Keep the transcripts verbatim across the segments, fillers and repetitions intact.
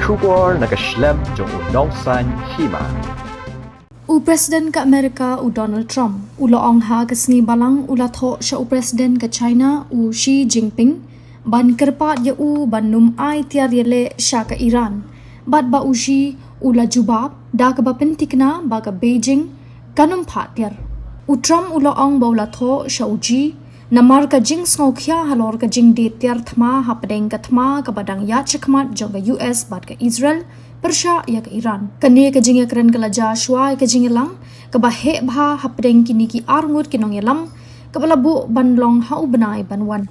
Khubor na ka shlem jong u nongsaiñ hima. U President ka Amerika u Donald Trump u la ong ha ka sngi Balang u la thoh sha u President ka China u Xi Jinping ban kyrpad ïa u ban ym ai tiar ïaleh sha ka Iran, bad ba u Xi u la jubab da kaba pynthikna ba ka Beijing kan ym phah tiar. U Trump u la ong ba u la thoh sha u Xi namar ka jingsngewkhia halor ka jingdie tiar thma hapdeng ka thma kaba dang ïaid shakhmat jong ka U S bad ka Israel pyrshah ïa ka Iran. Kane ka jingïakren ka la jia shuwa ïa ka jingïalang kaba heh bha hapdeng kine ki arngut ki nongïalam kaba la buh ban long ha u bnai ban wan.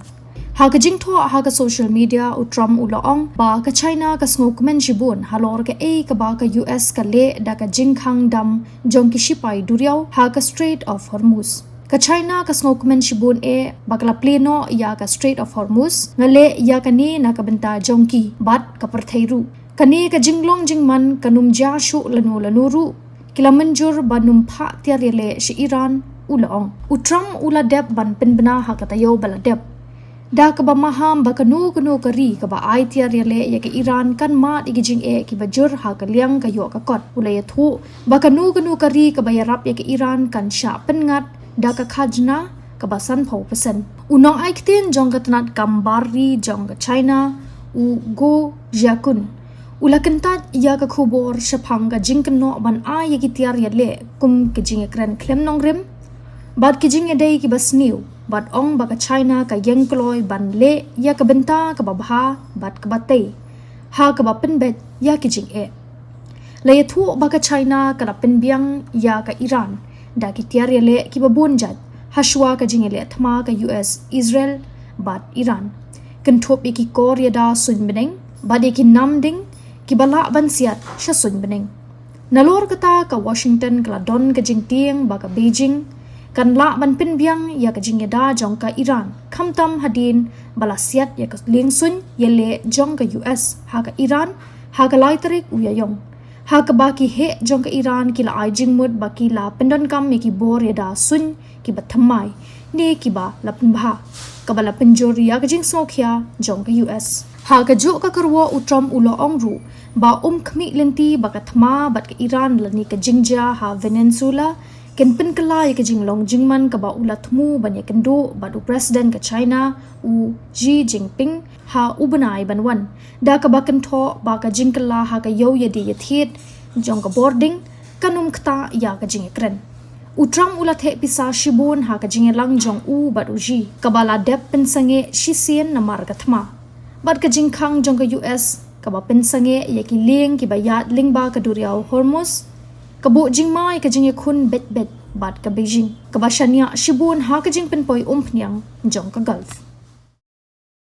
Ha ka jingthoh ha ka social media, u Trump u la ong ba ka China ka sngewkmen shibun halor kaei kaba ka U S ka leh da ka jingkhang dam jong ki shipai duriaw ha ka Strait of Hormuz. Ka China ka sngewkmen shibun eh ba ka la plie noh ïa ka Strait of Hormuz, nga leh ïa kane na ka bynta jong ki bad ka pyrthei ruh. Kane ka jinglong jingman kan ym jia shuh lano lano ruh. Ki la mynjur ban ym phah tiar ïaleh sha Iran, u la ong. U Trump u la dep ban pynbna ha ka taïew ba la dep da kaba maham ba kano kano ka ri kaba ai tiar ïaleh ïa ka Iran kan mad ïa ki jingeh kiba jur ha ka liang ka ïoh ka kot. U la ïathuh ba kano kano ka ri kaba ïarap ïa ka Iran kan shah pynngat da ka khajna kaba sanphew percent. U nongai ktien jong ka tnat kam bar ri jong ka China, u Guo Jiakun, u la kyntait ïa ka khubor shaphang ka jingkynnoh ban ai ïa ki tiar ïaleh kum ka jingïakren khlem nongrim bad ka jingïadei kiba sniew, bad ong ba ka China ka ïeng kloi ban leh ïa ka bynta kaba bha bad kaba tei ha kaba pynbeit ïa ki jingeh. La ïathuh ba ka China ka la pynbiang ïa ka Iran da ki tiar ïaleh kiba bun jait ha shuwa ka jingïaleh thma ka U S, Israel bad Iran, kynthup ïa ki kor ïada suiñ bneng bad ïa ki nam ding kiba lah ban siat sha suiñ bneng. Nalor kata, ka Washington ka la don ka jingtieng ba ka Beijing kan lah ban pynbiang ïa ka jingïada jong ka Iran, khamtam hadien ba la siat ïa ka liengsuiñ ïaleh jong ka U S ha ka Iran ha ka lai tarik u Ïaïong, ha kaba ki heh jong ka Iran ki la ai jingmut ba ki la pyndonkam ïa ki bor ïada suiñ kiba thymmai ne kiba la pynbha, kaba la pynjur ïa ka jingsngewkhia jong ka U S. Ha kajuh ka kyrwoh, u Trump u la ong ruh ba um khmih lynti ba ka thma bad ka Iran lane ka jingjia ha Venezuela kin pynkylla ïa ka jinglong jingman kaba u la thmu ban ïakynduh bad u President ka China, u Xi Jinping, ha u bnai ban wan, da kaba kynthoh ba ka jingkylla ha ka ïew ïadie ïathied jong ka bording kan ym ktah ïa ka jingïakren. U Trump u la theh pisa shibun ha ka jingïalang jong u bad u Xi, kaba la dep pynsangeh shisien namar ka thma bad ka jingkhang jong ka U S kaba pynsangeh ïa ki lieng kiba ïaid lyngba ka duriaw Hormuz, ka buh jingma ïa ka jingïakhun beit beit bad ka Beijing, kaba shaniah shibun ha ka jingpynpoi umphniang jong ka Gulf.